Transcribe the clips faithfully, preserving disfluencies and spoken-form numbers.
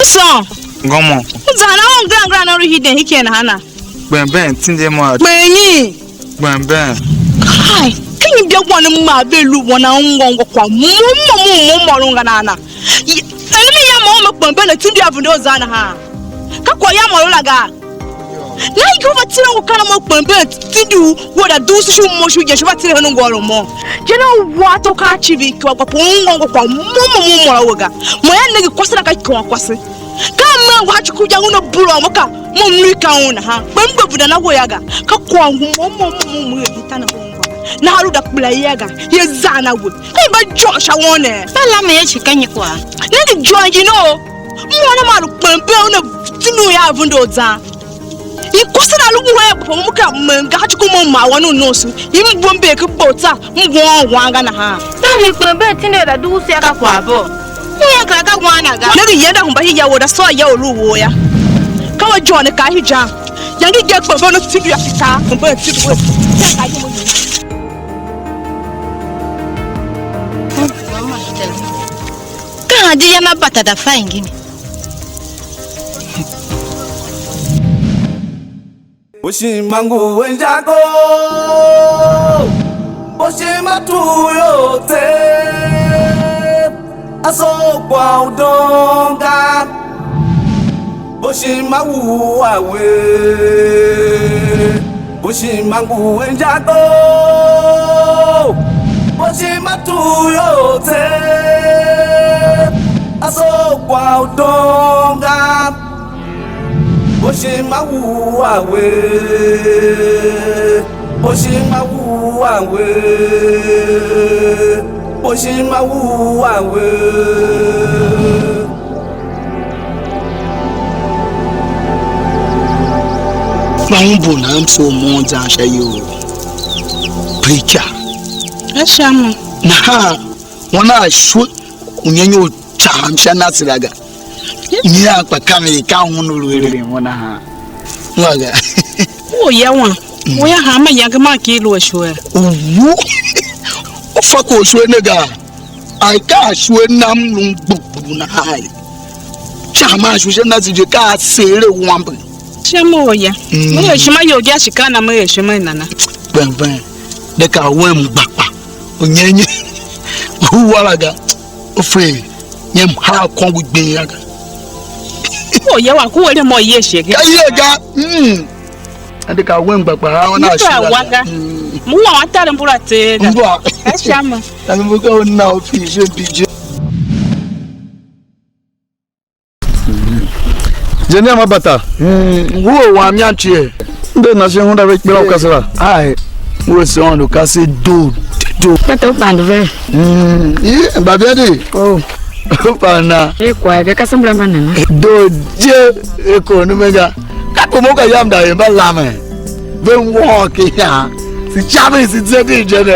Tsô. Ngomo. U zan a un gran gran a lu hiden hiken nahana. Gbem ben tinde mo. Gbem nyi? Gbem ben. Kai, ka nyi bia wan ma ve lu wan a ungwa ungwa kwa mo mo mo mo mo lu nga nana. Ene mi ya mo me gbem ben tindi a vunde u zan ha. Ka kwa ya mo la ga. Na yi Jehova tira u kana mo kpen ben tindi u, we da dugh se shu mo shu je shu va tile hen ungôôr u mo. Je na u wa to ka civi ki wa gba po ungwa ungwa kwa mo mo mo mo la we ga. Mo ya nenge kwase na ka ikôwan kwase. Ka me ngwa ha cuku ja una bura mo ka mo mri ka una ha. Kpe m gbe vuda na we ya ga. Ka kwa ngu mo mo mo mo mo ye hita na ko ungwa. Na ha lu da kpela ye ga. Ye za na we. Ka i ba jô sha won ne. Ba la me ye shi ka nyi kwa? Nenge jô ngi no. Mo na ma lu kpen ben una tindi u ya vundo zan. I kwase na lu ngu heen kpa mo ka mem ga ha cuku mo ma wan u nosu. I m bo mbe ke bo tsa m wan wan ga nahan. Tsa mi kpen ben tinde da dugh se ka kwagh bo. I ye kera ka wan na ga. Ne ngi yenda humba hi ya wo da soo ya u lu wo ya. Ka wa John ka hi jam. Yangi ge kpen ben tindi ya kita kpen ben tindi we. Ya ka yi mo ni. Ka hande yam a bata da fa engine. Ushima ngu wenjago, ushima tuyote, aso kwa udonga, ushima uwa we, ushima ngu wenjago, ushima tuyote, aso kwa udonga. Oshima wua we, oshima wua we, oshima wua we. Kpa un bo nan so mo zan sha iyol. Preacher. Ashama. Nahan wana shwe unyenye u tsam sha nasira ga. Nyian kpa ka ve ka un u lu eren mo nahan. Wa ga. U ya wan. U ya hanma iyange man ki i lu a shue. U wu. U fa ko shue ne ga. Ai ka shue nam lun gbu gbu nahan. Cha ma shue sha na zi je ka sere wambe. Sha mo ya. Mm. Mo ya shima yo ga shi ka na mo ya shima nana. Ven ven. De ka wen mgbakpa. Unyenye. U wala ga. U fe. Nyem ha kôngo gbing ya ga. Mo ye wa ku ere mo ye shege. Ka ye ga. Mm. Ande ka wen gbakpa ha ona shi wa ga. Mm. Mu wa wa tare mbura te ga. Mbura. Ka shama. Ande mu ka ona office bije. Je ne ma bata. Mm, ngu wa wam nyam chie. Nde na shi hunda ve kpela ukasera. Ai, we se ondo ka se do, do. Ka to pandu ve. Mm, i, ba bia di. Oh. Pana. E kwa, ve ka sambra mba nana. Do je, e ko nu mega. Ka ko mo ka yam da e mba lame. Ve wo ke ya. Si chame si ze di je ne.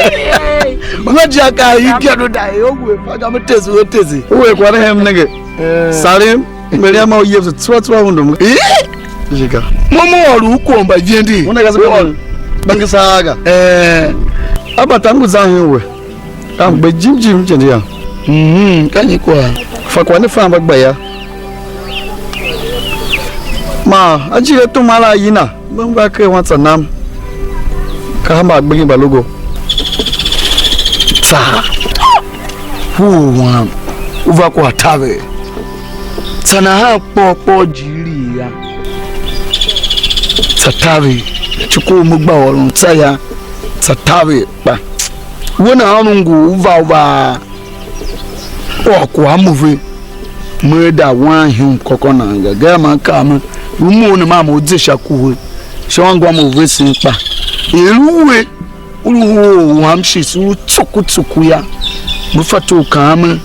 Mo dia ka i ke do da e o we fa ga me tezi we tezi. We kwa ne hem nenge. Eh. Salim, mbere ama u yevese tswa tswa undum. Eh? Jika. Mo mo ôr u komba ivindi. Una ga se bangi saga. Eh. Aba tangu zan hin we. Am gbe jim jim je ya. Mhm, ka nyi kwa. Fa kwa ne fa mba gba ya. Ma, a jire tu mara yina. Mba mba ke wan tsa nam. Ka hamba agbeghin mba logo. Tsa. Hu wam. U va kwa tave. Tsa nahan kpôr kpôr jighilii ya. Tsa taver, cuku u me gba ôron tsa ya, tsa taver kpa. We nahan u ngu u va u va ôr kwagh a mo ve, me da wan ihum kôkô nan ga, gayô, man kaa me, u mough ne maa mo ze sha ku ve, sha anngôm u vesen kpa. Er u we, u lu u or wam shi, se u tsuku tsuku yô, me fatyô u kaan me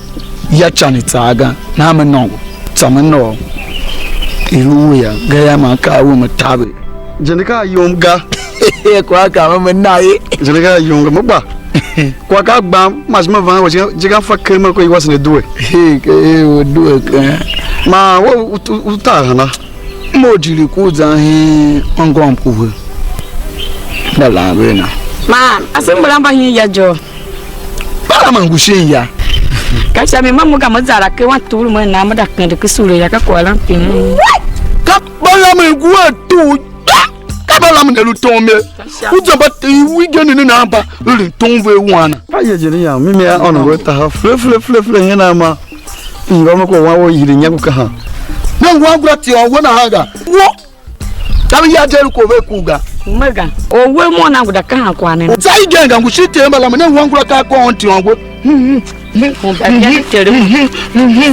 ya ican i tsaa ga, nahan me nôngo, tsa me nôô, i lu we yô, gayô, man ka a we me taver. Je ne ka a yum ga. Kwagh a kaa me, me na ye. Je ne ka a yum ga, me gba. Kwagh ka gbam, ma shi me van we, je, je ka fa ker me ko i wase ne due. He, ke e u due ke. Ma we u, u, u tar hana? Mo jiri ku zan hen anngôm ku ve. Da lan ve na. Ma, ase mbala mba hin ya jo. Bala ma ngu shin ya. Ka sha mi ma mo ga mo zara ke wan tulu mo na mo da kende ku sule ya ka kwagh la mpin. Ka Balaam ngu a tu. Ka Balaam ne lu tom ye. U zamba te i wi gene ne nan ba, lu tom ve wan. Ka ye je ne yam, mi mi a ôngo we taha. Fle, fle, fle, fle, nge na ma. Ngô me ko wan wo yiri nyangu ka ha. Ne ngu angura ti o we na ha ga. Wo. Ka mi ya je lu ko ve ku ga. Mega. O we mo na ngu da ka ha kwa ne. Za i je nga ngu shi te Balaam ne ngu angura ka ko on ti on we. Mba bia di tere.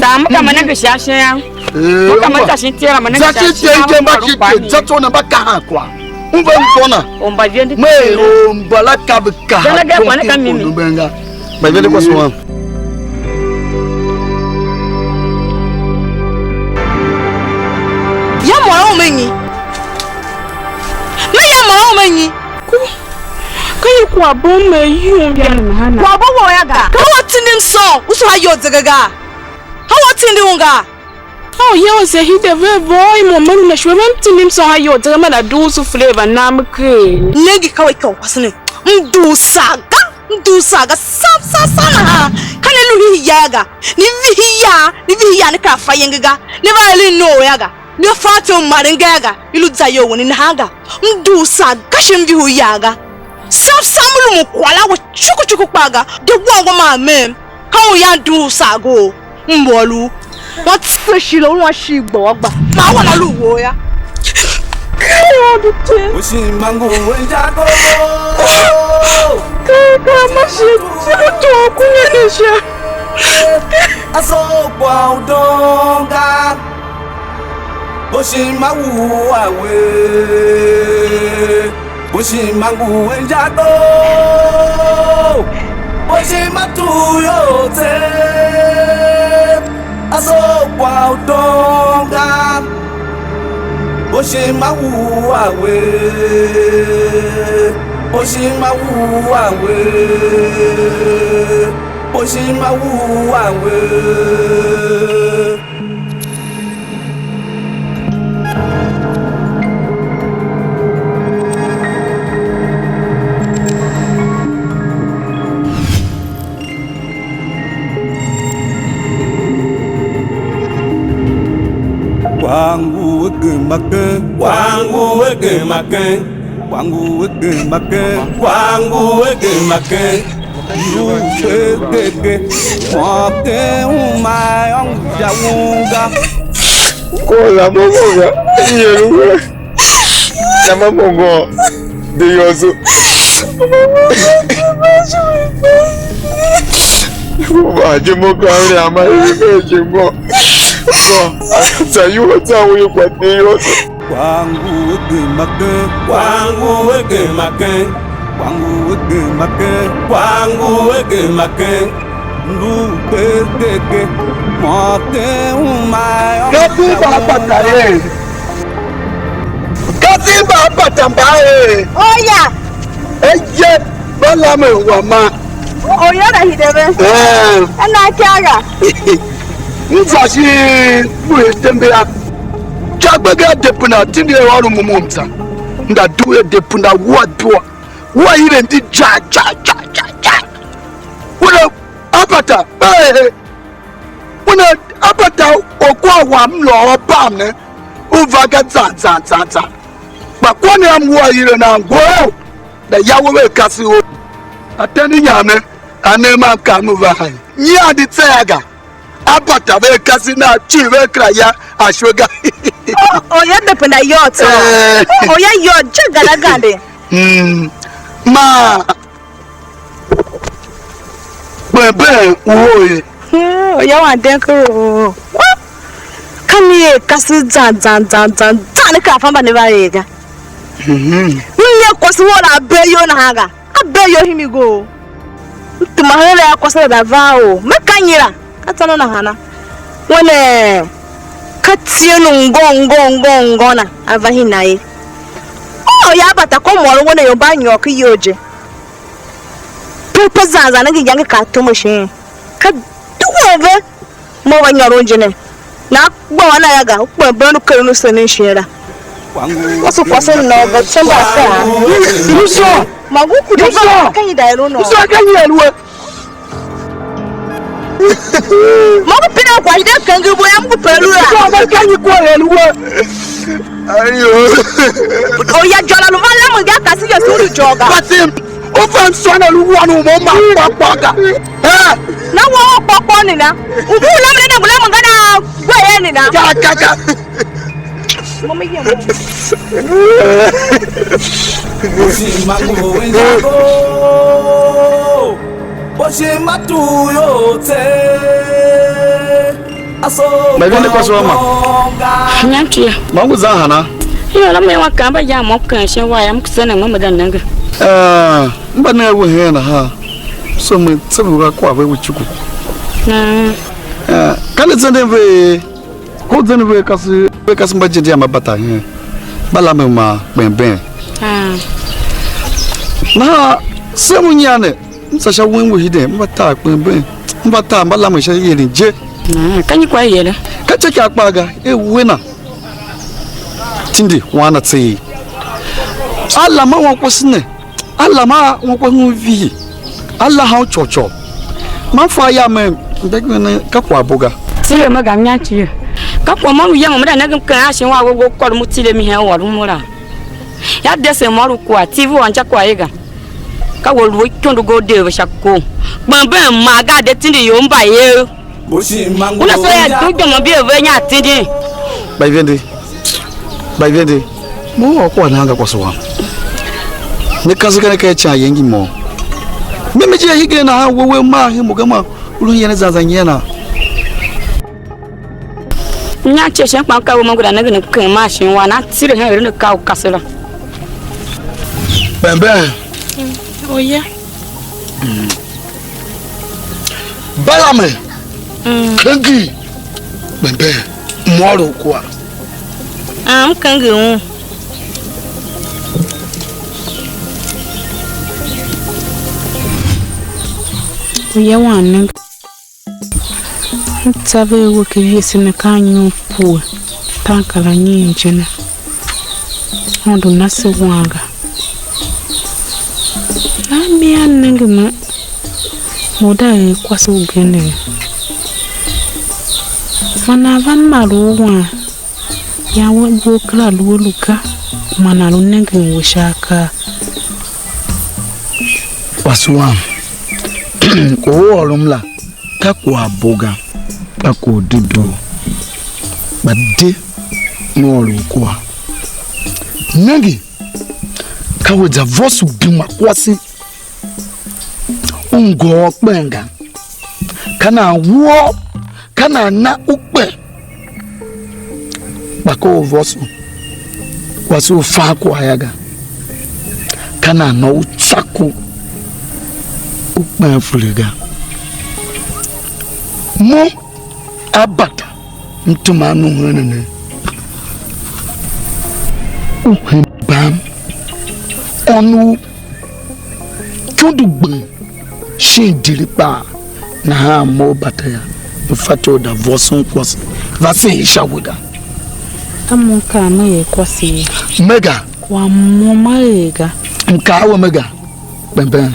Sa mo ka ma nenge sha sha ya. Mo ka ma za shin tiara ma nenge sha sha. Za shin tiara ma nenge sha sha. Za tso na mba ka ha kwa. Umva mbona. Omba bia di tere. Me omba la ka be ka ha. Dala ga kwa ne ka mimi. Mba bia di kwa suwa. Ya mwa o me nyi? Me ya mwa o me nyi? Ka nyi kwaghbo me yum ya? Kwaghbo wou ya ga. Ka u a tindim soo, u suha iyol zege ga. Ka u a tindi un ga. Ka u yô, se hide ve vough i mo, me lu ne shighe, ve m tindim soo ha iyol zege, me la dugh sufle va nam ker. Nenge ka we ikôr kwase ne. M dugh saa ga, m dugh saa ga, sam, sam, sam nahan. Ka ne lu hihi ya ga. Ne vihi ya, ne vihi ya, ne kera fa iyenge ga. Ne va eren nou ya ga. Ne fatyô u maren ga ga, i lu zayol wen nahan ga. M dugh saa ga shi m vihi u yar ga. Sam sam m lumun kwagh la we cuku cuku kpaa ga, de wangwa man mem. Ka u yan dugh saa go, m bôr u. Wan tse shile u wan shighe gbôghôgba. Ma wala lu wou ya. Ka u di te. U shi mangu we injago. Ka ka ma shi, shi ka tor ku ne ne sha. Aso kwa u donga. Boshima wu a we, Boshima ngu we injago, Boshima tu yo tse, aso kwa u donga, Boshima wu a we, Boshima wu a we, Boshima wu a we. Kwangu we gema keng, kwangu we gema keng, kwangu we gema keng, kwangu we gema keng. Lu kpekpeke, mô ken uma yô, ngu sha wunga. Ko la mo mo ga, ye lu we. Na ma mo ngô, de yô so. Mo ba je mo ga, le ama ye ve je ngô. Ngô, a sa yu, a sa u ye kwa de yô so. Kwangu we gema keng, kwangu we gema keng, kwangu we gema keng, kwangu we gema keng. Lu kpekpeke, mô ken uma yô. Ka ti ba pata ye. Ka ti ba pata mba ye. Oya. Eye, ba la me wa ma. Oya na hide be. Eh. Ana kyaga. Mzashi bu tembe ya. Kyagbe ga de puna tindi ya waru mumum tsa. Nda du ya de puna wa dua. Wa ire ndi ja, ja, ja, ja, ja. Una apata. Eh. Una apata okwa wa mlo pam ne. U va ga zan, zan, zan, zan. Kpa kwani am wa ire na ngwo. Da ya we ve kasi o. Atende nyam ne. Ane mam kam u va hai. Nyi andi tsa ya ga. Apata ve kasi na chi ve kra ya ashwe ga. O, o ya de penda yot. Eh. O ya yot je gala gande. Mm. Ma. Beben uwo ye. Hmm, o ya wan den ko. Ka mi ye kasi zan, zan, zan, zan, zan, ne ka fa mba ne va er ga. Mhm. M ne kwase wou la a bee iyol nahan ga. A bee iyol himi go. M tema heregh a kwase la da va o. Me ka nyi la? Ka tsô na nahana. Wene ka tien u ngô, ngô, ngô, ngô na a va hina ye. O ya bata ko môr wene yô, mba nyôr ki iyol je. Pe, pe zan zan nenge iyange ka tomo shin. Ka due ve mo va nyôr un je ne. Na gba wan a ya ga, u kpen ben u keren u senen shin la. Kwase kwase no ga chemba ka. Musa! Ma ngu ku de Musa! Ka nyi da ero no? Musa, ka nyi a lu we? Mo ngu pine kwagh shi de kenge bo yam ngu pe lu la. Ka ba ka ni ko he lu we. Ayo. O ya jôr a lu va lamen ga, ka si Yesu lu jôr ga. Patim, u fam swana lu wan u mo ma kwa kwa ga. Eh. Na wo kpôkpô ne na. U bu lamen ne ngu lamen ga na gwe ye ne na. Ka ka ka. Mo me ye mo. Ushima ngo wenda go. Ushima tu yo te. Aso. Ba vende kwa so ma. Nyantia. Ma ngu zan hana? Iyo, la me wa kamba ya mo kan shin wa ya mo kusene mo me dan nenge. Eh, mba ne wo hen ha. So me tsabu ga kwa ve wuchuku. Mm. Eh, kana zende ve. Ko zan ve kasi, ve kasi mba jindi a mba bata hen. Mba lamen ma kpen ben. Ah. Nahan se mu nyian ne, m sa sha wen we hiden, m va tar kpen ben. M va tar mba lamen sha ieren je. Ah, ka nyi kwa ieren? Ka ca ki a kpaa ga, e we na. Tindi wan a tseegh. A lama wan kwase ne. A lama a un kpa un vihi. A laha un côghcôghol. Man fa ya men, mbe ka kwaghbo ga. Tile me gam nyan tile. Ka kwagh mo lu yem, me da nenge m keghen ashe wa we, we kôr mo tile mi hen ôr mo la. Ya dese mo lu kwagh, tiv u anca kwagh ye ga. Ka we lu ikondo go de ve sha ko. Kpen ben ma ga de tindi yo mba ye. Una so ya tu domo bi ve nya tindi. Ba ivende. Ba ivende. Mo wa kwa nanga kwa so wam. Ne kanse kana ka cha yengi mo. Me me je hige na ha we we ma he mo gama. Ulun yene zanzan yena. Nya che shen kpa ka we mo guda ne gene ken ma shin wa na tire hen eren ka u kasela. Bembe. Oya. Balame. Mm. Kengi. Bembe. Moro kwa. Ah, m kengi un. Uya wan nenge. M tsa ve a we ki Yesu ne ka anyom pue, tan kar anyiin je ne. Aôndo na se wan ga. A mi a nenge me, mo da er kwase ugen ne. Man a va mar u wan, yan we bo kera lu a lu ga, man a lu nengen we sha akaa. Kwase wam, kwagh u ôron la ka kwaghbo ga, kpa kwagh u dedoo. Kpa de, ne ôr u kwagh. Nenge, ka we za vôso u gema kwase u ngôôr kpen ga. Ka nan woo, ka nan na u kpe. Kpa ka u vôso, kwase u fan kwagh ya ga. Ka nan na u tsako u kpen fule ga. Mo a bata m tema a nu henen ne. U hemba bam ônov, ikundu gben shin diri kpaa, nahan mo u bata ya, m fatyô u da vôson kwase, va seer sha we ga. Ka mo m kaa me er kwase ye. Me ga. Wa mo ma er ga. M kaa we me ga. Bem bem.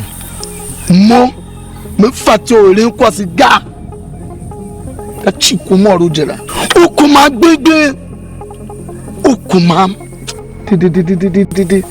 Mo me fatyô u eren kwase ga. Ka ci kuma ôr u je la. U kuma gbing gbing. U kuma. Di, di, di.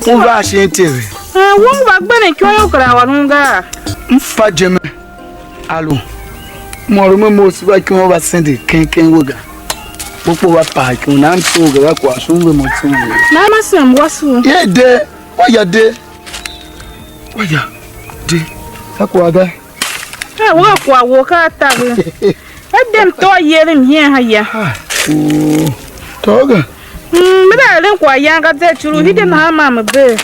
Un va shin teve. Eh, won va gbenen ikyô you kera ôron ga? M fa je me. Alo. Mo ôron me mo si va ikyô va sende ken ken we ga. Kpo kpo va paa ikyô nan so ga va kwagh sum ve mo tsung ve. Na ma sem wasu. Ye de, wa ya de. Wa ya de. Ka kwagh ga. Eh, we kwagh wo ka a taver. E dem tôô iyerem hien ha ya. Ha, ooh, tôô ga. Mm, me da eren kwaghyan ga, ze churu hide nahan man me bee.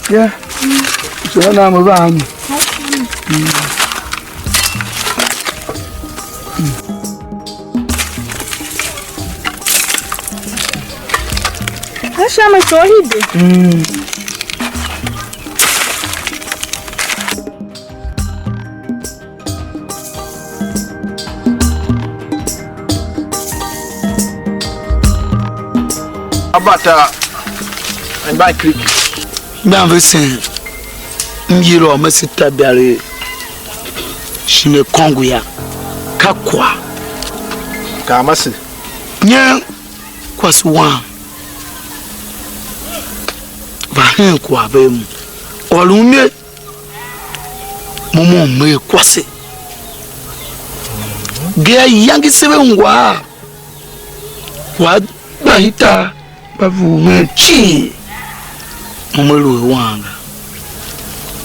Ya. So na me va a mi. Mm. Asha me tsohide. Mm. Abata, anyi ba kiriki. Mban vesen, m yila u me se tabiaregh shin akongo ya, ka kwagh. Kaa mase. Nyen kwase wam va hen kwagh ve mo. Ôron ye, mo mo m er kwase. Ge ayange se ve ungwa a, wa gba hita, mba vuur hen cii, mo me lu a wan ga.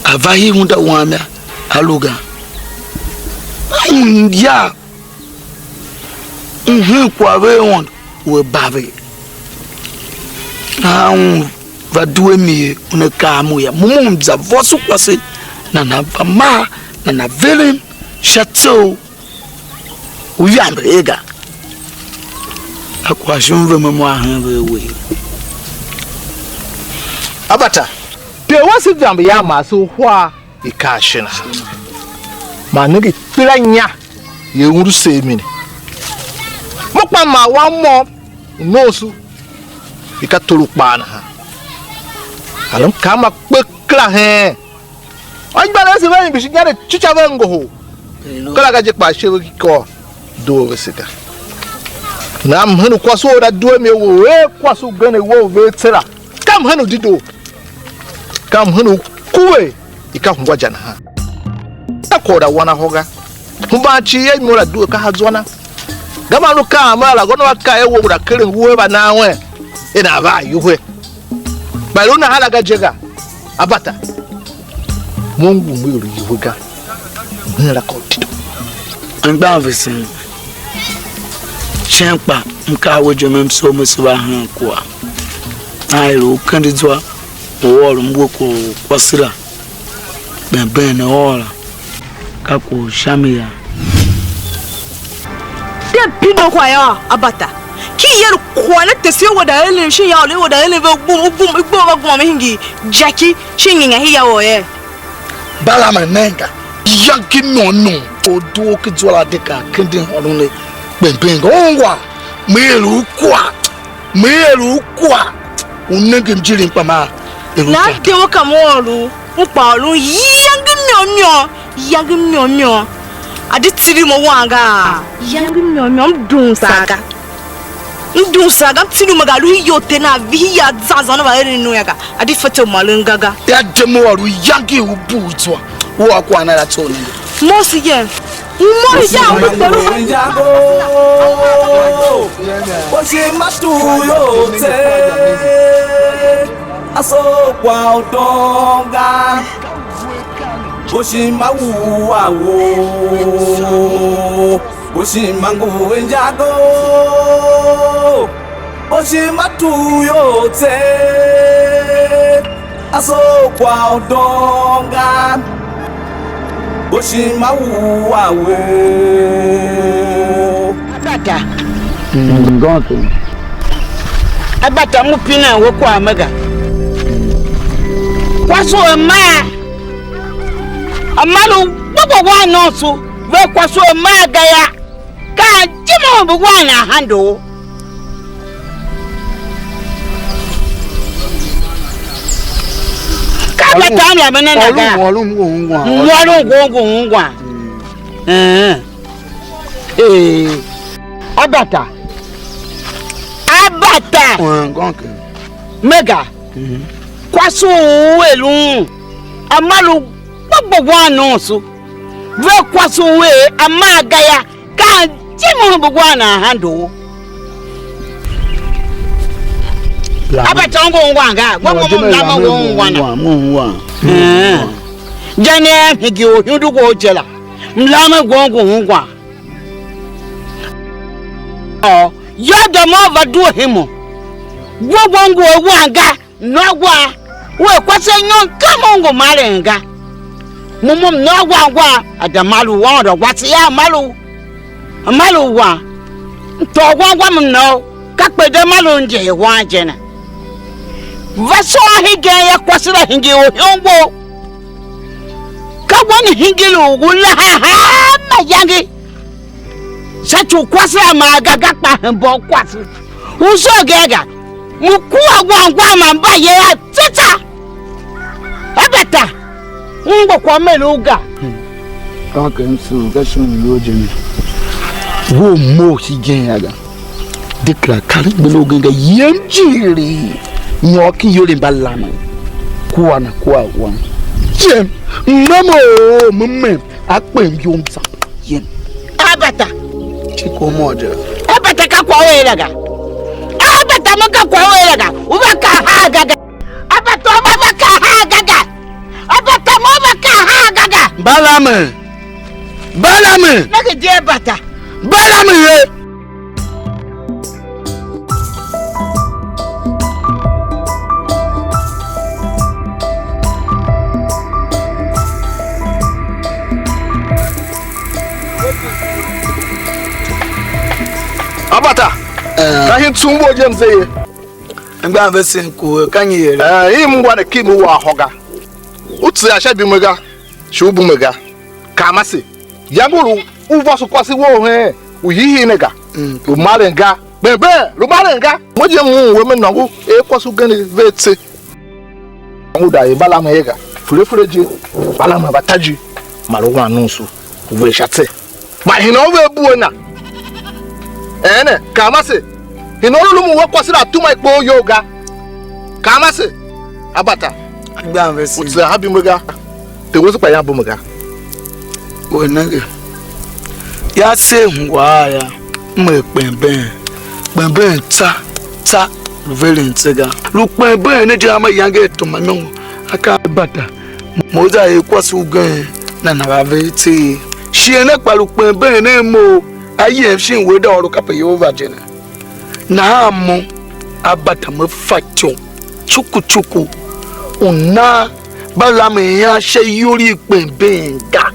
A va hii unda wam yô, a lu ga. A un ya, un hen kwagh ve Aôndo, we ba ve. A un va due mi ye, una kaa mo ya. Mo mo m za vôso kwase, nana va maa, nana verem sha tso u u yamber ga. A kwagh shon ve me mo a hen ve we. Abata, pe wase vamber ya ma se uhar i kaa ashe nahan. Man nenge kpela nya ye undu se a mi ne. Mo kpa ma wan môm u nomso i ka toro kpaa nahan. Alem kaa ma kpe kera heen. Anmgbianev ase ve imbishi inyaregh cica ve ngohol. Kera ga je kpa ashe ve kikôr doo vese ga. Nahan mhen u kwase u a due mi a we, er kwase ugen a we u ve tse la. Ka mhen u dedoo. Ka mhen u kuwe i ka hungwa je nahan. Ka kwagh u da wan ahô ga. Hemban cii a imo la due ka ha zwa na. Gama lu kaan mer la, gônô a kaa er we ngu da keren wuhe va nan wen, er nan va a iwuhe. Kpa i lu nahan la ga je ga, Abata. Mo ngu m er u iwuhe ga. Mhen la ka u dedoo. Anmgbian vesen, shin kpa m kaa we je, me m soo me se va hen kwagh. A er u kende zwa, u ôr mwe kwagh u kwase la. Bem bem ne ôr la, ka kwagh u sha mi yô. De pine kwagh yô, Abata. Ki yer kwagh ne tese we da eren shin ya, u le we da eren ve gbum, gbum, gbum, va gbum hingir jaki shin nyinya hia or ye. Balaam nenge, iyange i môm môm, or due u ken zwa la de kaa kenden ôron ne, bem bem ga ungwa, me er u kwagh. Me er u kwagh u nenge mjirim kpa maa er u Na de u ka mo ôr u, u kpa ôr u iyange myom myom, iyange myom myom. A di tiri mo wan ga? Iyange myom myom, m dun saa ga. M dun saa ga, m tiri mo ga, lu iyol te na vihi ya zan zan va eren inu ya ga. A di fete u maren ga ga. Ya je mo ôr u iyange u bugh zwa. U ôr kwagh na la tso nenge. Mose ye. Mose ya u kporu. Oshima tu yo te. Aso kwa udonga. Oshima wu awo. Oshima ngu enjago. Oshima tu yo te. Aso kwa udonga. Oshima wu awe. Abata. Mm, ngôôntun. Abata, m ngu pinen we kwagh me ga. Kwase u a maa, a maa lu gbogbo wan nomso, ve kwase u a maa ga yô. Ka jime u mbu wan ahande u. Ka Abata m la me ne na ga. Ôron, ôron ngu ungwan. M ôron ngu, ngu ungwan. Mm. Eh. Eh. Abata. Abata. Wen gonke. Me ga. Mhm. Kwase u eren a ma lu gbogbo wan nomso. Ve kwase u er a maa ga yô, ka jime u mbu wan nan hande u. Abata u ngu ungwan ga, gwa mo mo mlam a we ungwan na. Mo ungwan. Eh. Je ne a hingir u hindu wou je la. Mlam a we ngu ungwan. Ôô, yô, da mo va due himo. Gwa mo ngu ungwan ga. Nôgwa, we kwase nyom ka mo ngu maren ga. Mo mo m nôgwa ngwa, a da mar u Aôndo wase a mar u, a mar u wan. M tôô wan wam m na u, Ka kpe de ma lu nje wan je ne. Va sôôn hegen yô, kwase la hingir u ihongo. Ka wen hingir u u laha hanma iyange. Sha ci u kwase la maa ga ga kpa hemba u kwase. U soo ga ga. Mu kua wangwan man mba ye a tsatsa. Abata. Ungwa kwagh melu ga. Ka ken su, ka shon lu je ne. Wo mo shi gen ya ga. De kera karen gbenda ugen ga yem jighilii, nyôr ken iyol i Mbalamen, kua na kua wam. Yem, mem o, me mem, a kpem yom zam. Yem. Abata. Ti ko mo je. Abata ka kwagh u eren ga. Abata mo ka kwagh u eren ga. U va ka ha ga ga. Abata mo va ka ha ga ga. Abata mo va ka ha ga ga. Mbalamen. Mbalamen. Nenge je Abata. Mbalamen ye. Abata. Eh. Ka hin tsumbo je mze ye. Ngba ve sen ku ka nyi yere? Eh, im ngwa ne kim wa ho ga. U tsia sha bime ga, shi u bume ga. Kamase, yange u lu u vôso kwase wou hen u hiihii ne ga. Mm. Lu maren ga. Bee bee, lu maren ga. Mo je m un we me nôngo er kwase ugen ve tse. Nôngo u da er Balaam ye ga. Fure fure je, Balaam va ta je, mar u wan nomso, u ver sha tse. Man hina u ver bue na? Eene, Kamase, hina u lu lumun we kwase la tuma i kpoo you ga? Kamase, Abata. Anmgbian ve U tse ha bimbe ga, te wese kpa yan bume ga. We nenge, ya se hungwa a ya, m er kpemben, kpemben tsa tsa, lu veren tse ga. Lu kpemben ne je a mayange a tuma imôngo, a ka Abata, mo za er kwase ugen, nana va ver tseegh. Shighe ne kpa lu kpemben a mo, a yem shin we dôghôloo kape Yehova je ne. Nahan mo, Abata, me fatyô cuku cuku u nan Balaam ian sha iyol i kpemben ga,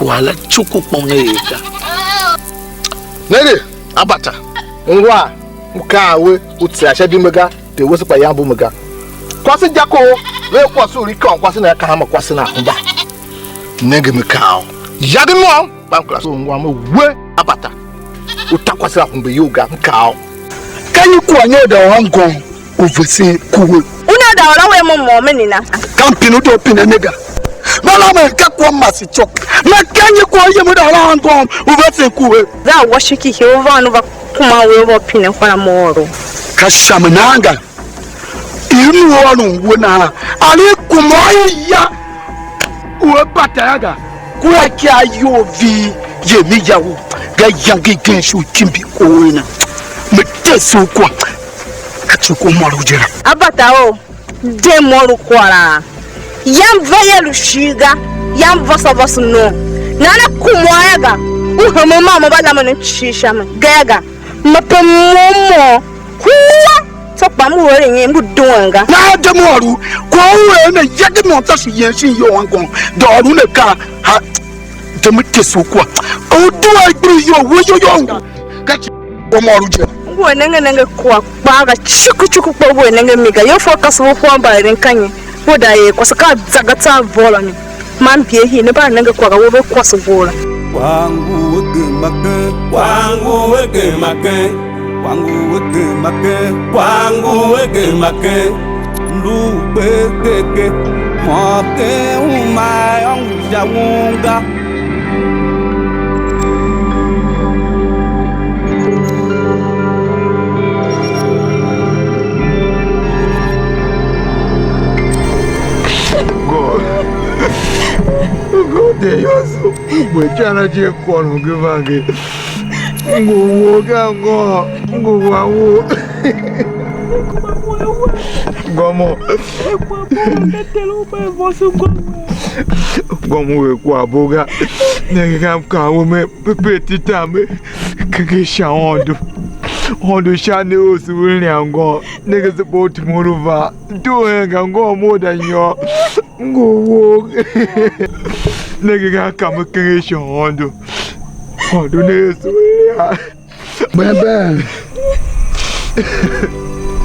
wala cuku kponger ga. Nenge, Abata, ungwa, m kaa we, u tsia sha bimbe ga, te wese kpa yan bume ga. Kwase dyako, ve kwase u i kôôn kwase na, ka hanma kwase na hemba. Nenge, me kaa u, yange môm. Kpa m kera soo ungwa me we Abata, u ta kwase la humbe iyol ga, m kaa u. Ka nyi kwagh nyi u da ôr ngôm u vesen ku we? Una da ôr a we mo môm ne na? Ka m pine u doo pine ne ga. Balaam ka kwagh mase tsô. Me ka nyi kwagh yem u da ôr a ngôm u vesen ku we? Za wa shi ki he u van u va kuma we u va pine kwagh la mo ôr u. Ka sha me nan ga. I m lu ôron we nahan, a lu kuma i ya u Abata ya ga, kua ki a iyol vi ye mi ya u ga yange igen shi u kimbi ko u na. Me tese u kwagh, ka tso ko môr u je la. Abata o, de mô lu kwagh la. Yam va ye lu shii ga, yam vôso vôso no. Nana kuma ya ga, u hemen ma mo va lamen cii sha mi ga ya ga. Me pe mo mo. Hua! Tsô kpa m lu eren ye, m ngu duen ga. Na de mo ôr u, kwagh u er ne yange môm tsô shi yen shin iyol anngôm, dôghôloo ne ka ha, de me tese u kwagh. U due a gbiri iyol, we iyol yô, ka ci u mo ôr u je. M ngu a nenge nenge kwagh kpaa ga, cuku cuku kpa ngu a nenge mi ga. Yô, focus u kwagh mba eren ka nyi? Ve da er kwase ka za ga tsa vôr la mi. Man mbi a hii ne mba nenge kwagh a we ve kwase vough la. Kwagh ngu a gema keng, kwagh ngu a gema keng, kwagh ngu a gema keng, kwagh ngu a gema keng. M lu u kper keke, mô ken uma yô, ngu sha won ga. God, God, de Yesu, we chana je kwano ge vange. Ngu wo ga ngo, ngu wa wo. Gomo. Gomo we kwa boga. Ne ga ka wo me. Pepe titam, keke sha Aôndo. Aôndo sha ne u se u lian ngô, nenge se bo u tumur u va. Duen ga ngô mo da nyôr. Ngu wou. Nenge ga ka me kenge sha Aôndo. Aôndo ne u se u lian. Beben.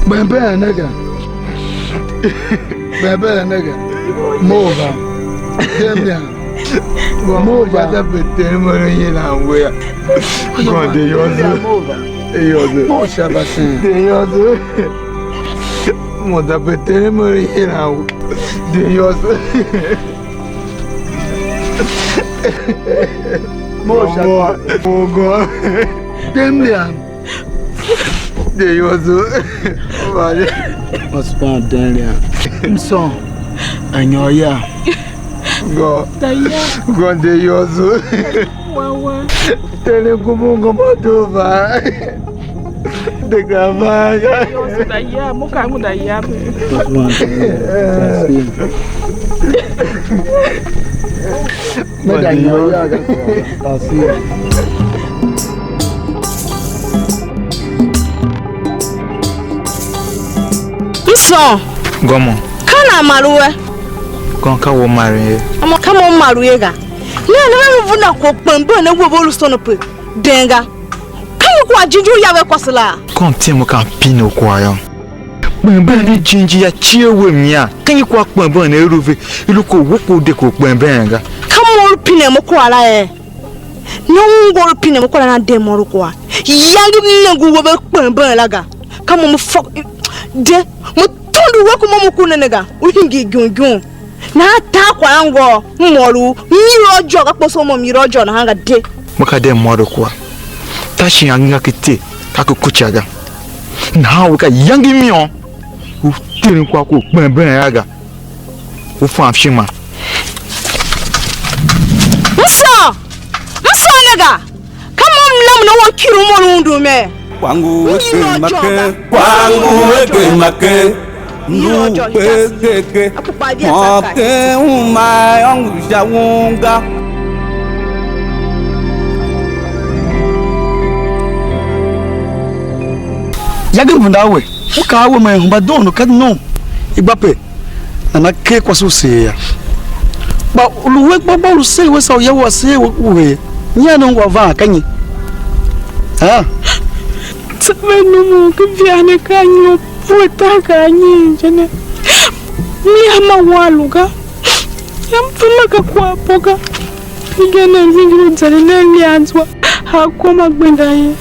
Bembe ne ga. Bembe ne ga. Mo va. Kemia. Mo va da betem mo yin an we. Konde yozo. Mo va. Yozo. Mo sha ba sen. De yozo. Mo da betem mo yin an we. De yozo. Mo sha. Mo go. Kemia. De yozo. Vale. What's going down there? Mson. Anyoya. Go. Daya. Go de yozo. Wawa. Tele kumu ngoma dova. De gava. Yozo daya. Muka mu daya. What's going down there? Kasi. Meda nyo ya ga. Kasi. Mson. Gomo. Ka na maruwe. Gon ka wo mari ye. Ama ka mo maruwe ga. Ne ne me vuna ko kpembe ne wo bo lu sono pe. Denga. Ka ni kwa jinju ya ve kwasila. Kon timo kan pino kwa yo. Kpemben ne jinjia cie we mia, ka nyi kwa kpemben ne lu ve, i lu ko wo ko de ko kpemben ga. Ka mo lu pine mo kwagh la, eh? Ne ungwa lu pine mo kwagh la, na de mo lu kwagh. Yange m nenge u we ve kpemben la ga. Ka mo mo fôk de, mo tundu we ku mo mo ku ne ne ga. U hingir gun gun. Nahan tar kwagh la ngôô, m ôr u, m yila u jôô, ka kposo mo m yila u jôô nahan ga de. Mo ka de m ôr u kwagh. Ta shi angi nga ki te, ka ku kuca ga. Nahan we ka yange i môm, u teren kwagh ku u kpen ben a ga, u fam ishima. M sôr, m sôr ne ga, ka mo m lam ne won kir u mo lu undu me. Kwangu e gema ken, kwangu e gema ken, lu pe keke, mô ken uma yô ngu sha won ga. Yange m venda a we, u kaa a we, man hemba doon u ka nom, i gba pe, nana ker kwase u seer yô. Kpa u lu we gbôgbô, u lu seer we, saa u ya wua seer we u he, nyian u ngwa van ka nyi? Ah. Tsa ve nom u ki via ne ka nyi u pue tan ka nyi je ne? Mia ma wa lu ga. Yam ve ma ka kwagh bo ga. Hegen ne m hingir u zenden nen lian zwa a kom a gbenda ye.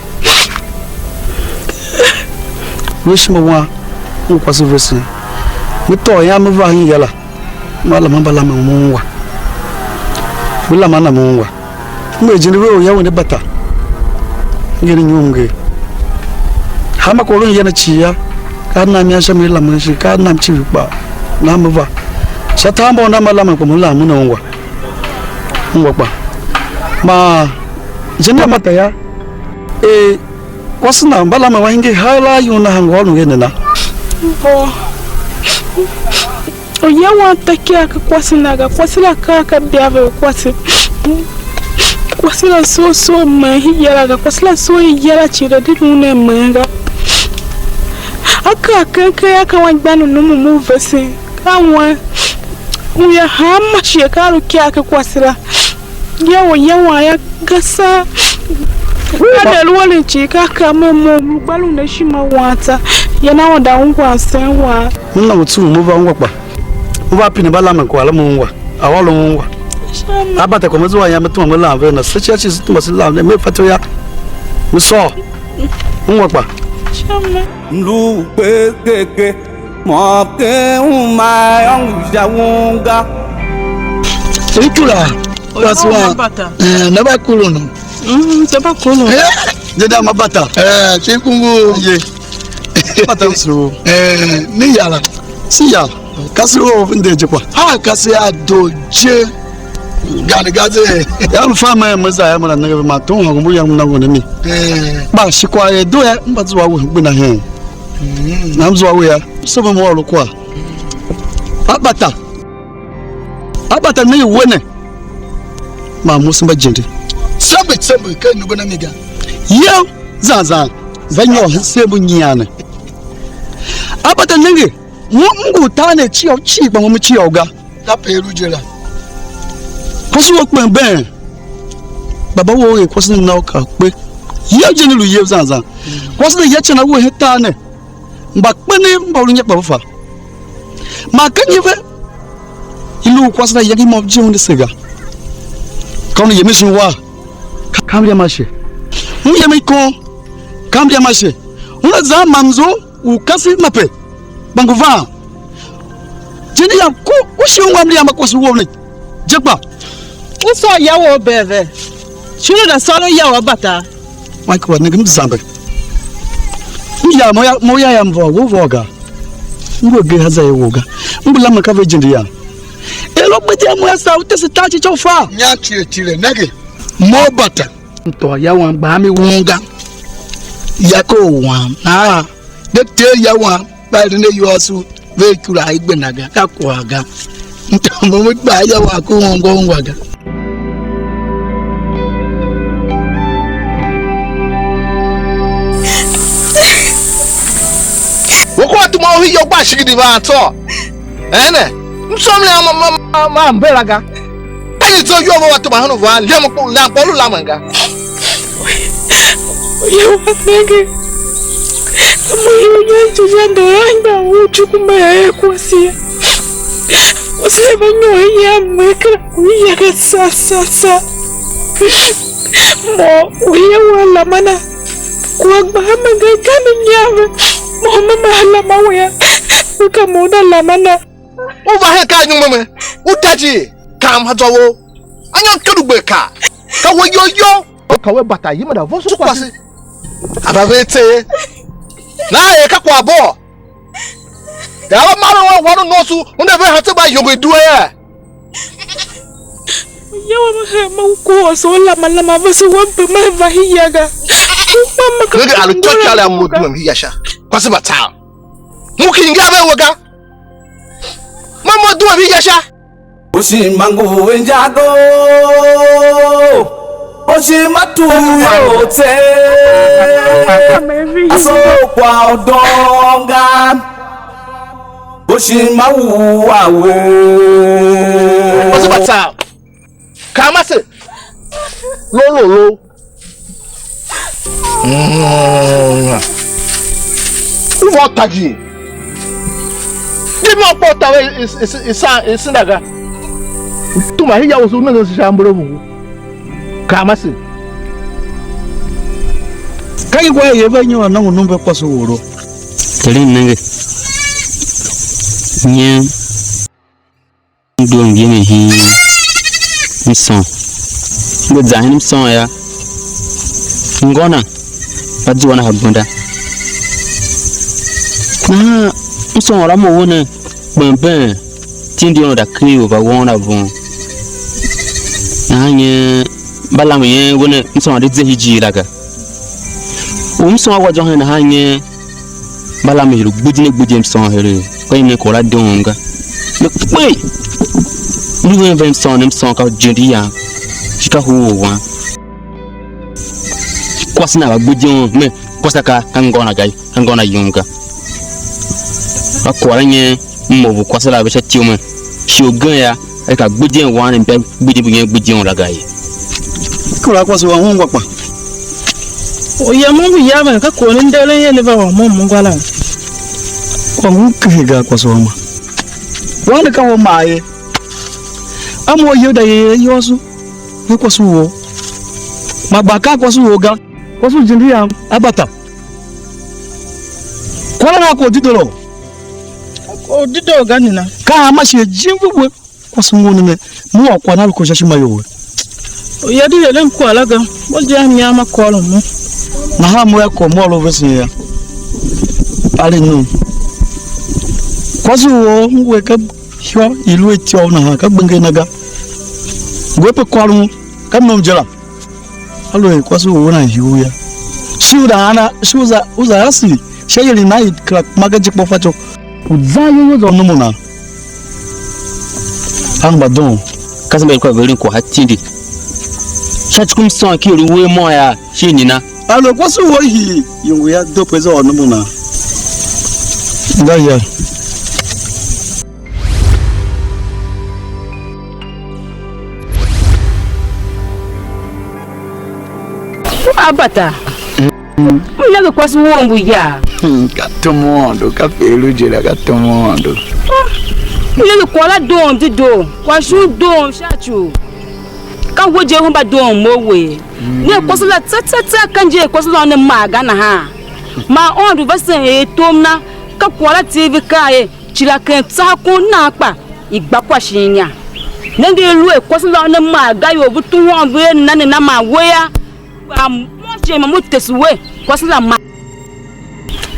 Lu ishima wam, ngu kwase u vesen. Me tôô ian me va hen ya la, me laman mbalamen mo ungwa. Me laman na mo ungwa. M er ijende ve u ya wende bata, ngeren inyom ngee. Hanma kwagh u lu ya ne cii yô, ka a nam ian sha mi i lamen shi, ka a nam icivir kpaa, nahan me va. Sha tar mba u nan me lamen kpa me lam me ne ungwa. Ungwa kpa. Man je ne a mata yô, er kwase na mba lamen wa hingir har la yum nahan ngu ôron er nena? Or, uya wan ta kia ka kwase na ga, kwase la ka ka bia ve kwase. Kwase la soo soo men hiyara ga, kwase la soo iyara cii la di lu ne men ga. A kaa ken ken a ka wan gban u numu mu vesen. Ka wan, u ya hanma shighe ka a lu kiagh ken kwase la. Ya u ya wan ya ga sa. Ka ne lu eren cii ka ka me mo, lu gba lu ne ishima wan tsa. Ya na u da ungwa msen wan. M na u tsughun, mo va ungwa kpa. Mo va pine mba lamen kwagh la, mo ungwa. A ôron ungwa. A bata kwagh me zua ya me tuma me lam ve na. Se cia cii se tuma se lam ne. Me fatyô ya. Me sôr. Ungwa kpa. Shame. Mlu kpekeke, mô ken uma yô, ngu sha won ga. Ikura, kasua, eh, na ba kulono. Mm, se ba kulono. Eh, je da ma bata. Eh, ki kungu ye. Bata usu. Eh, ni yala. Si yala. Kasi wo vende je kwa. Ha, kasi a do je. Gani gaze. Ya mfa me me za ya me na nenge ma tun ha gumbu ya na gune mi. Eh. Ba shi kwa ye do ya mba zuwa we gbe na hen. Mm. Na mzuwa we ya. So mo mo lu kwa. Abata. Abata ne we ne. Ma mo simba jende. Sembe sembe ke nugo na mi ga. Yo, zan zan. Va nyo sembe nyiane. Abata nenge. Mo m ngu tar ne cia u cii kpa mo m cia u ga. Kape i lu je la. Kwase u a kpen been. Baba wou er kwase ne na u kar kpe. Yem je ne lu yem zan zan. Kwase ne ya chan a we hen tar ne. Mba kpenev mba u lu inya kpa ve fa. Man ka nyi ve i lu u kwase la iyange i môm je un ese ga? Ka un yem shin wa? Ka, ka mliam ashe. Un yem ikon. Ka mliam ashe. Una zan mamzo u kasev mape kpa ngu van. Jini yam ku u shi ungwa mliam a kwase wou ne je kpa. U sôr ya wou bee ve, shi u da sôron ya u a bata. Wan kua nenge m zamber. M ya mo ya mo ya ya m vôô wo vôô ga. M ngu agee ha za ye wou ga. M ngu lamen ka ve ijende yam. Er u gbede a mo ya saa u tese tar ci ca u fa. Nya tile tile nenge. Mo bata. M tôô ya wam gba a mi won ga. Ya ko u wam. Aa. De ter ya wam. Mba eren ayôôso ve ikura i gbenda ga, ka kwagh ga. Mtambo me gba ya wa ku ungwa ungwa ga. Wo kua tuma u hiyô gba shigidi van tsô. Ene, m sômle a ma, ma, ma, ma mbela ga. Ka nyi zwa iyol ve wa tuma hen u van, liam u lan kpa u lu lamen ga. Uya wa nenge, mo yu nya ijijande anda u juku ma ya e kwase ya. Kwase ya va nyôr ya me kera ku ya ga sa, sa, sa. Mo uya wa lamana. Kwa gba ma ga ga ne nya ve. Mo ma ma lama we ya. U ka mo na lamana. U va hen ka anyom a me, u ta ji, kam ha zwa wou. Anyom kende u gbe kaa, ka we iyol you. Ka we bata yima da voso kwase. A va ve tse. Na er ka kwagh bô. Ya va maren wan wan u nosu, una ve hatse ba iyongo i due ye. Ya wa ma ha ma u kohol so lama lama vese wa be ma va hiya ga. U ma ma ka. Nenge a lu tôkyale a mo due mhiya sha. Kwase va tsau. Mo ki ngi a ve we ga. Ma mo due mhiya sha. Ushima ngu injago, ushima tu yote, aso kwa udonga, ushima uwawe. Kwase va tsau. Kama se. Lo, lo, lo. Mm. U va tagi. Di mo kpo tawe i, i, i, i, i senda ga. U tuma hia u su nenge se sha mbure vungu. Kama se. Ka i wa ye va nyi wa nongo numbe kwase u oro. Teren nenge. Nyen. M due mgbianev hen mson. M gbe zan hen mson yô, ngô na mba zua na ha gbenda. Nahan mson ôr a mo we ne kpen been, tindi un u da ker ior va won a von. Nahan nyen mba lamen yen we ne mson a di ze hijir la ga. U mson a wa zwa hen nahan nyen Mba lamen hii lu gbidye ne gbidye mson heregh, ka nyi ne kôr a doom ga. Ne kpee! Lu ven ven mson ne, mson ka ujende yam, shi ka hur u wan. Kwase na va gbidye un, me, kwase ka, ka ngô na ga, ka ngô na yum ga. Va kôr a nyen m movo kwase la ve sha ityume, shi ugen yô, Ka gbidyen wan ne mba gbidyen bu nyen gbidyen la ga ye. Kura kwase wa ungwa kpa. Uya mo ngu yaven ka kor ne nderen ye ne va wa mo mungwa la. Kwa ngu kehe ga kwase wa ma. Wan ne ka wo ma ye. Amo ye da ye yosu. Ne kwase wo. Ma gba ka kwase wo ga. Kwase u jindi yam a bata. Kwala na ko didolo. Ko dido ga nina. Ka ama shi jimbi we. Kwase ngun ne, mo ôr kwagh na lu ko sha ishima you we. Uya di eren kwagh la ga, mo je a mnyam a kôron mo. Nahan mo yô, kom mo a lu vesen yô. Ale num. Kwase u or ngu er ka ihô i lu a ityô u nahan, ka gbenger na ga. Ngu a pe kôron, ka nom je la. Aluer kwase u una hii yô, shi u za ana, shi u za, u za asi sha ieren i nan i kera kpa ga je kpa fatyô. U zan iyol you za u nom u nan. A hemba doo. Ka se mba er ka veren kwagh a tindi. Sha ci kum sôn ki er u uwegh môm yô, shin nyi na? Aluer kwase u a hii iyongo yô, doo pe za u nom u nan. Nga ya. A bata, M nenge kwase wou mbu ya. Hmm, ka tom u Aôndo, ka pe i lu je la, ka tom u Aôndo. M nenge kwagh la doom dedoo, kwagh shon doom sha ci u ka we je u hemba doom mo we. Ne kwase la tsa tsa tsa ka nje kwase la ne maa ga nahan. Man Aôndo va sen er tom na, ka kwagh la tseegh ve kaa er, cira ken tsaha kon nan kpa i gba kwa shin inya. Nenge i lu er kwase la ne maa ga ior ve tuhwan ve er nana na man we ya. Kpa mo je ma mo tese we, kwase la ma.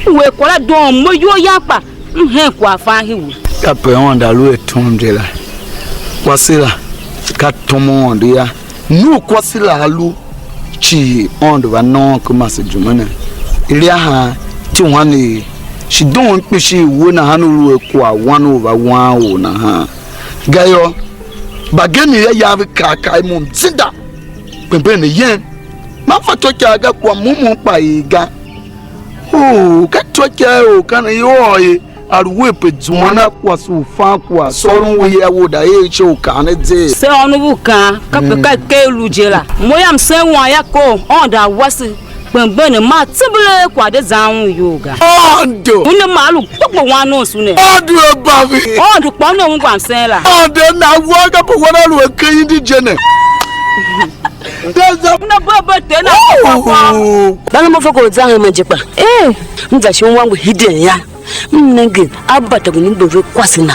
M wer kwagh la doom mo iyol yam kpa m hen kwagh fan hen we. Kape Aôndo a lu a tom je la, kwase la ka tom u Aôndo yô. Nu u kwase la a lu cii, Aôndo va nôôn ku masejime ne. Iliahan ti wan er shi doon kpishi i we nahan u lu a kwagh wan u va wan or nahan. Gayô, mbagenev yô, yav i kar kar i mo mzinda. Kpemben ne yen. Ma fatyô kar ga kwagh mum mum kpa i ga. Oo, ka ityô kar or ka ne i ôô ye, a lu we pe zuan a kwase u fan kwagh sôron we ya we da er che u kaan a ze. Se ônov u kaan, kape ka ker lu je la. Mo yam sen wan ya ko, Aôndo a wase. Kpemben ne maa tsembelee kwagh de zan un iyol ga. Aôndo! Una ma a lu kpokpo wan nomso ne. Aôndo a bavi. Aôndo kpa una ungwa msen la. Aôndo na wa ga pe wan a lu a keyindi je ne. De za una bo bo te na kwagh kwagh. Oh! Bana mo fa ko zan hemen je kpa. Eh, m za shi ungwa ngu hidden ya. M nenge a bata ngu nyi gbe ve kwase na.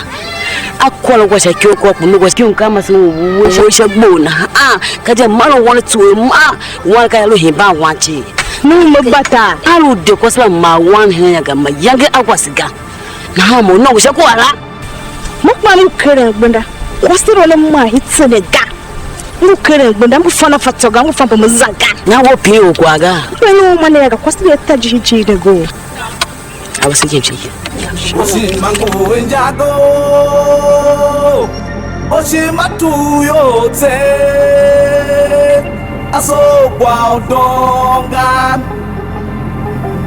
A kôr ungwa sha ikor kôr kpa me wa ki un ka masen u we sha, we sha gbo na. Ah, ka je mar u wan tsuwe ma. Wan ka ya lu hemban wan cii. Nu me gba tar. A lu de kwase la ma wan hen ya ga, mayange a wase ga. Nahan mo nôngo sha kwagh la. Mo kpa m ngu keren gbenda. Kwase la ne ma i tsene ga. M ngu keren gbenda, m ngu fan a fatyô ga, m ngu fan pe me za ga. Na wo pin u kwagh ga. Pe lu uma ne ya ga, kwase la ta jighjigh ne go. A va se jem sha yen. Oshima ngu injago, oshima tu yo tse, aso kwa udonga,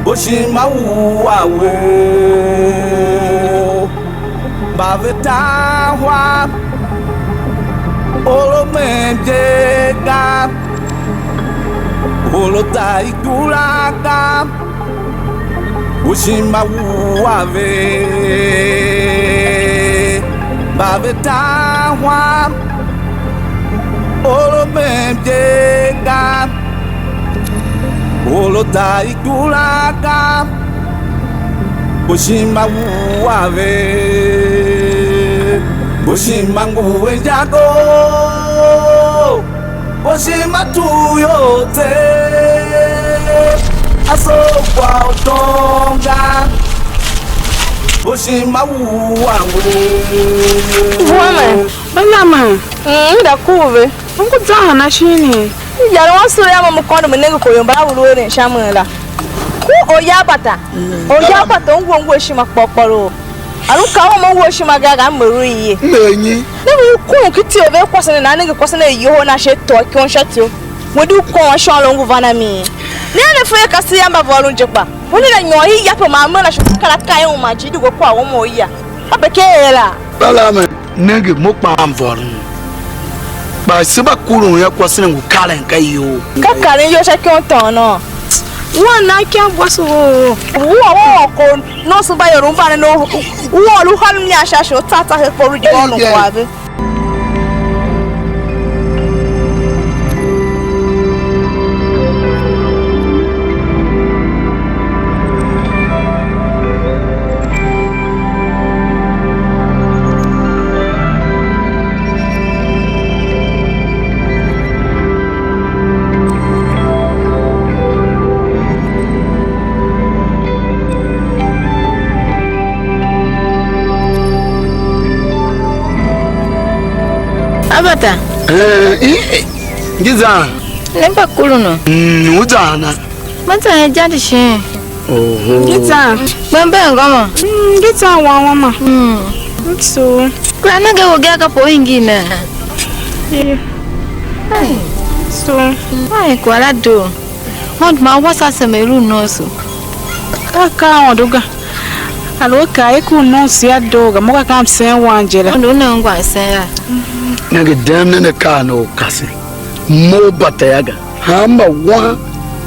oshima u a we, mba ve tahwa, oro mem je ga, oro ta ikura ga. Ushima wua ve, mba ve tahwa, or u mem je ga, or u ta ikura ga, ushima wua ve, ushima ngu injago. Oshima tu yo te, aso kwa utonga. Oshima wua we. Vua me. Bana ma. Mm, da kuve. Ngu zan na shini. Yar wan sule ya mo mkondo mnenge ko yomba ulu eren sha mwen la. Ku oyabata. Oyabata ngwo ngwo shima kpokporo. A lu ka u mo ngu a ishima ga, ga m lu ye. M er nyi? Ne ngu kun ki tio ve kwase ne, nan nenge kwase ne yoho na she tôô ikyon sha tio. We di u kon a shon lo ngu van a mi. Ne ne fe ka se ya mba vôron je kpa. We ne la nyôr hi yape ma me la shi kar a ka e uma ji di we kwagh u mo ya. Ka be ke er la. Bala me nenge mo kpa m vôron. Kpa se mba kurun ya kwase ne ngu karen ka iyol. Ka karen iyol sha ikyon tôôn nô. Wua nan ikyam wase u. Wua wua ko. Nomso mba ior u mban ne u, u, u ôr uhar mlian sha shighe u tsa tsa he kor u jijôghon u kwagh ve. Abata. Eh, i, i, ngi zan? Ne mba kurun u? Mm, u zan a? Ma zan ya jande shin. Oho. Ngi zan? Kpa mbe ngômô? Mm, ngi zan wan wama. Mm. Ntsu. Kura nenge u gea ka po ingi ne. Ye. Ai. Ntsu. Ai, kwara do. Hond ma wasa se me lu noso. Ka ka Aôndo ga. A lu a kaa i ku u nomso ya doo ga, mo ka ka msen wan je la. Aôndo una ungwa msen la. Nenge dem ne ne kaa ne u kasen. Mo bata ya ga. Hanma wan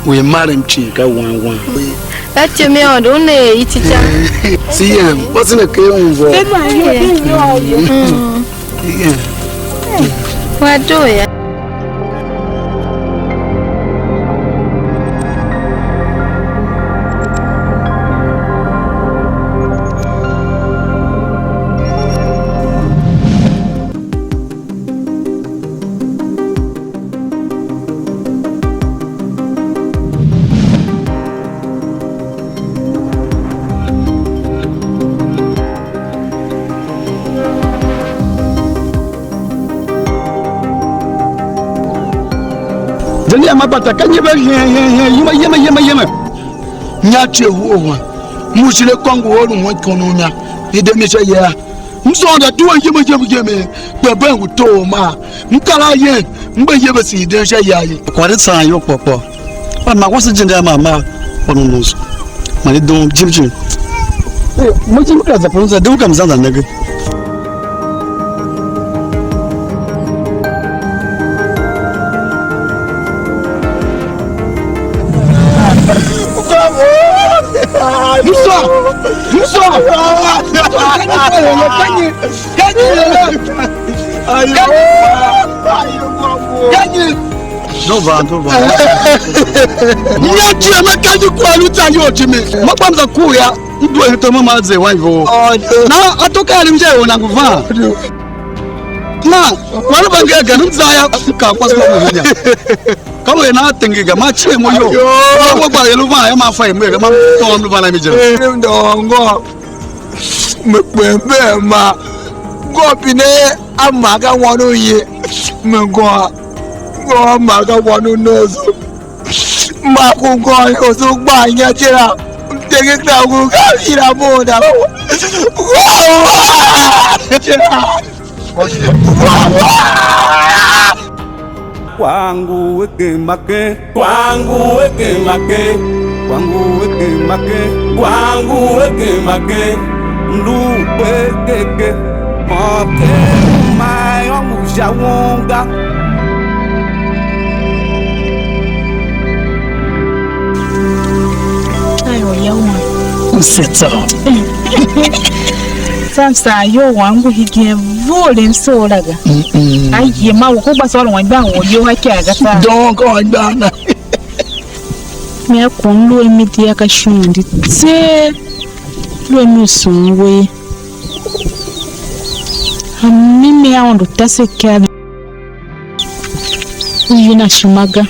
We marem cii ka wan wan. Ka tyem i Aôndo una er iti ca. Si yem, what's in the case? Mm. Yeah. Wa do ya. Zende ya ma bata ka nyi ve hen hen hen yima yima yima yima. Nya tie hu owan. Mu shile kôngo ôron wan ikono nya. I de mi sha ya. M sônda due yem yem yem, kpa ben ngu too maa. M kar a yen, m gbe yevese i den sha ya ye. Kwagh de tsaan iyol kpôr kpôr. Man ma wase je nga ma ma kwagh u nus. Man i doo jim jim. Eh, mo jim ka za pon za, de u ka m zan zan nenge. Musa! Musa! Kanyi, kanyi, kanyi, kanyi. No va, no va. Nya tie me kanyi kwa lu ta yo ti me. Ma kpam za ku ya. Ndue hito ma ma ze wan vo. Na ato ka lim je u nangu van. Na, wala bange ga num za ya ka kwa so mo nya. Ka we na tenge ga ma chie mo yo. Ayo. Mo gba yelu van ya ma fa mo ga ma to am lu van mi je. Ndongo. Me kpem be ma. Go pine a ma ga wanu ye. Me go. Go a ma ga wanu nozo. Ma ku ngôôr u su gban inya je la, mtenge kera ngu ka yila mo na. Kwagh ngu a gema keng, kwagh ngu a gema keng, kwagh ngu a gema keng, kwagh ngu a gema keng, m lu kpe keke, mô keng u ma yô, ngu sha won ga. Ai, oya wam. U se tsô. Tsam saa iyol wam ngu hegen vough len soo la ga. Mm-mm. Ai, ye ma u ko gba sôron wan gban wou iyol a kaa ga tsam. Dong ko wan gban na. Mi a kon lu a mi dia ka shon di tseegh. Lu a mi u sughun we. A mimi Aôndo tase ikyav. U yina ishima ga,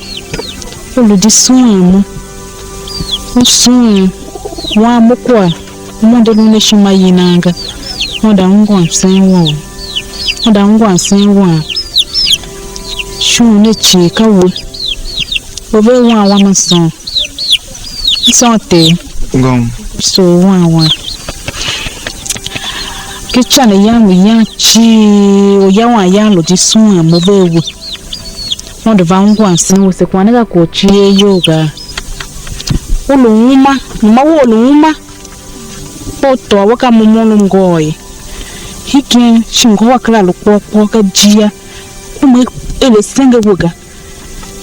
u lu di sughun mo, u sughun wan mo kwagh, mo de lun a ishima yinan ga, mo da ungwa msen wou, mo da ungwa msen wam, shughun ne cii ka we, we ver wan wam mson. Mson Ter. Ngom. So wan wan. Ke ican i yan u yan cii, u ya wan yan lu di sughun mo ve we. Mo de va ungwa msen we se kwagh ne ka kwagh u cier iyol ga. U lu uma, numa wou u lu uma. Kpa u tôô we ka mo mo lu mngôôr ye. Hegen shi ngôôr kera lu kpôr kpôr ka jia. Kuma er asenge we ga.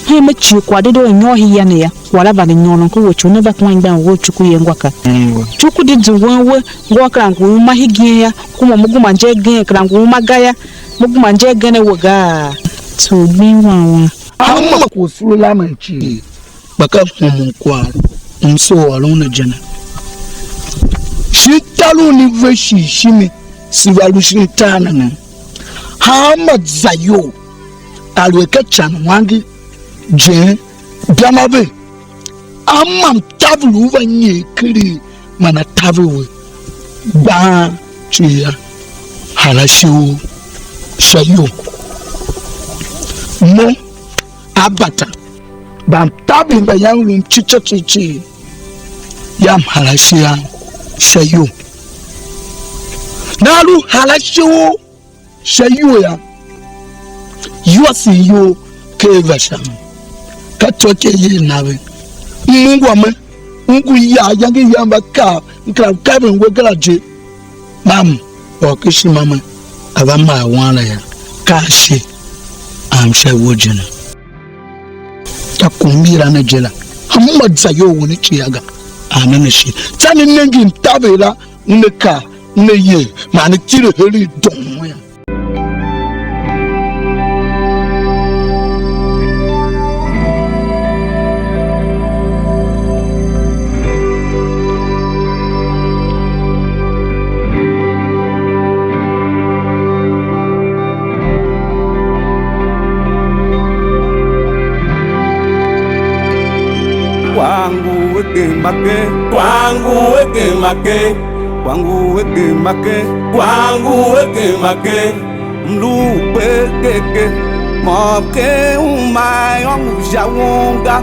Hen me cii kwagh dedoo nyôr hia ne yô, kwagh la vande nyôron ku we cii, ne va kuma anmgbian wou cuku ye ngwa ka. Mm, ngwa. Cuku di zungwen we, ngô kera ngu uma hegen yô, kuma mo guma je gen kera ngu uma ga yô, mo guma je gen a we gaa? So gbing wan wan. Hanma kwagh u sule la man cii, kpa ka hômon kwagh u m soo ôron ne je ne. Shin tar u ne ve shighe shimi, se va lu shin tar ne ne. Hanma zayol, aluer ka ican wange jen, gema ve, a mam taver u va nyer ker man a taver we, gbaan cii a hara ashe u sha iyol. Mo a bata, mbamtaver mba yange lu mcica cii cii, yam hara ashe a sha iyol. Naa lu hara ashe u sha iyol yô, iwase iyol ker va sha mi. Ka tsô ken iyer na ve. M ungwa me, u ngu ya iyange yam va kaa, m kera kaven we kera je. Mam, ôr ken ishima me, a va maa wan la yô, ka ashe am sha iwo je ne. Ka kum yila ne je la. Hanma zayol wen ne cia ga, a na ne shighe. Tsô ne nenge mtaver la, una kar, una yem, man ne tile heregh doo yô. Kwangu we gema ke, kwangu we gema ke, kwangu we gema ke, kwangu we gema ke. Mlu u kper keke, môm ken uma yô, ngu sha won ga.